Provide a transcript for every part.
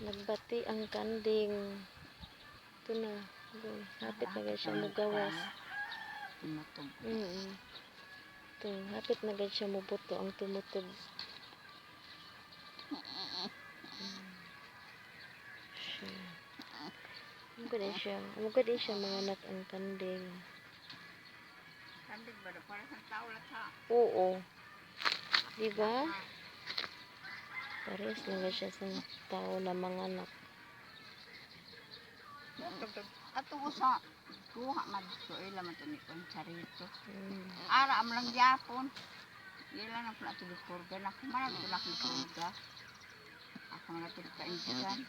Nagbati ang kanding. Ito na. Hapit na gid siya mugawas. Tumutog. Ito, hapit na gid siya mubuto ang tumutob. Siya. Amo gid siya. Amo gid siya mga anak ang kanding. Kanding ba? Para sa tao ha. Oo. Di ba? Parehas lang gid siya sa tao na mga anak. Ato ko sa kuha man so ila man to ni kon charito. Ara am lang gyapon. Ila na pala ato gipurga na kuman ato na akong purga. Ako na ato kainsan.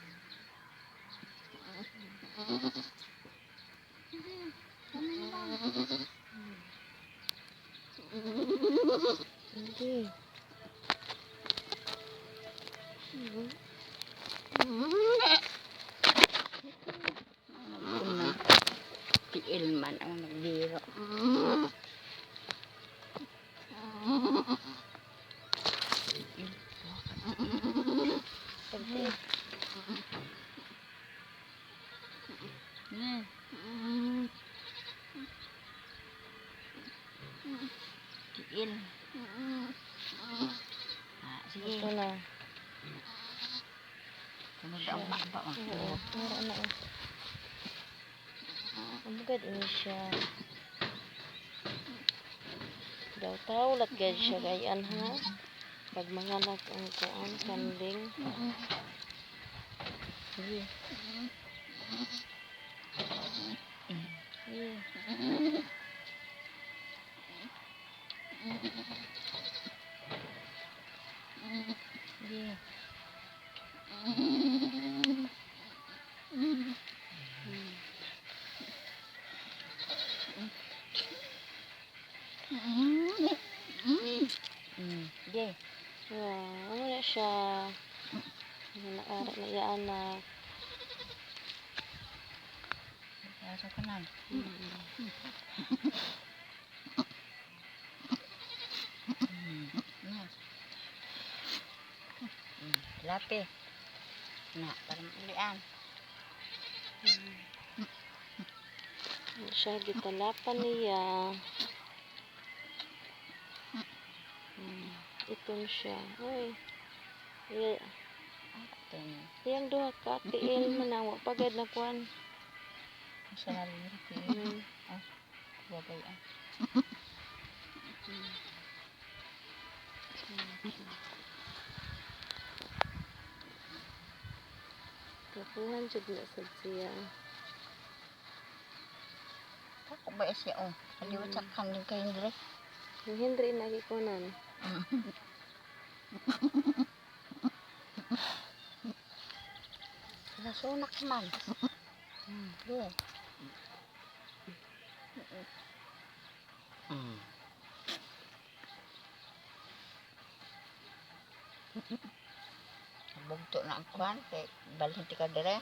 Hindi. Una, tiil man ang nagbiro. Pagtiit. Tiil. Ah, sige. Ito na. Sunod ang baba. Oo. Mura na. Amo gid ini siya. Daw tawlat gid siya gayan ha. Pag manganak ang kuan kanding. Sige. Yeah. Sige. Sige. Yeah, amo na siya. Naara na iya anak. Kaso ka na. Na. Lapi. Na, para maulian. Ano siya gitalapan niya. Itom siya. Uy. Iya, Ito na. iyang duha ka tiil man ang wa pa gid na kuan. Sa naliri. Babay ah. Kapuhan jud na sad siya. Ako ba siya oh. Kaliwat sa kanding kay Andre. Yung Henry na gikunan. Nasunak man. Di. Bugto na ang kwan kay balhin ti ka dire.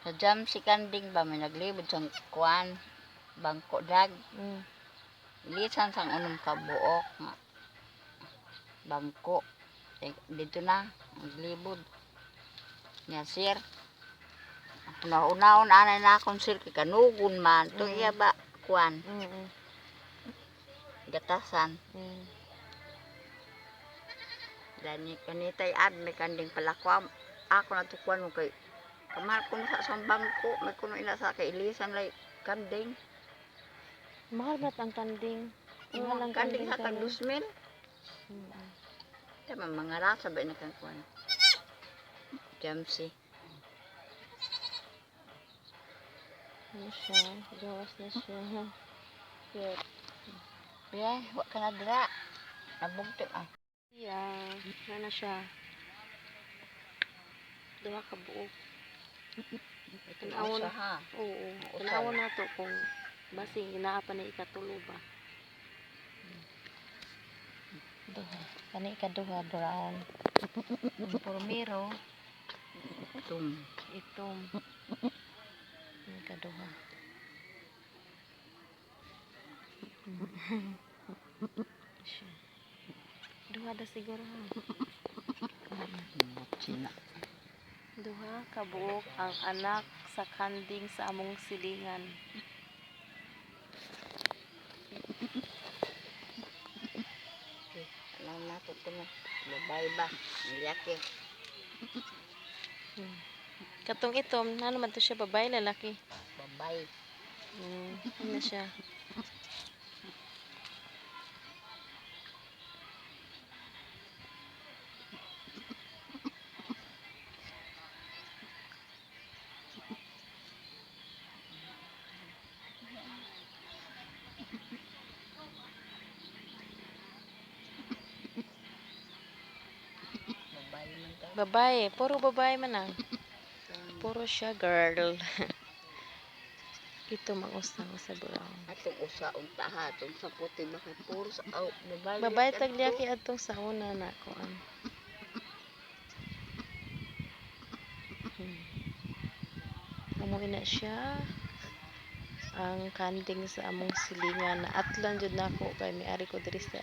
Sa jam si kanding ba may naglibod sang kwan bangko dag. Lisan sang unom ka buok nga bangko. Eh, dito na naglibod. Nya sir. Una-unaon anay na akong sir kay kanugon man. Tung iya ba kwan gatasan. Dani kanitay ad may kanding palakwa. Ako na tukuan mo kay kamahal kuno sa bangko, may kuno ina sa kay ilisan lay kanding. Mahal ba't ang kanding? Mahal ang Kanding sa tag karon. 2,000. Tama mga rasa ba na kang kuan. Jamsi. Ano siya? Gawas na siya. Cute. Yeah, wa ka na dira. Nabugto ah. Yeah. Ano na siya? Duha ka buok. Tan-awon. Usa ha. Oo. Usa. Tan-awon na to kung basing naa pa na ikatulo ba. Duha. Kani ikaduha brown. Ang purmiro Tum. itom. Ang ikaduha. Siya. Duha da siguro ha. China. Duha ka buok ang anak sa kanding sa among silingan. Okay, alam na ko na. Babae ba? Nilaki. Katong itom, na naman to siya, babae, lalaki? Babae. Ano siya? Babae man daw. Babae, puro babae man ah. Puro siya girl. Ito mang usang sa brown. Atong usa unta ha, atong sa puti ba kay puro sa aw, babae. Babae tagyaki atong sa una na kuan. Amo ina siya ang kanding sa among silingan na atlan jud nako kay miari ko diri sa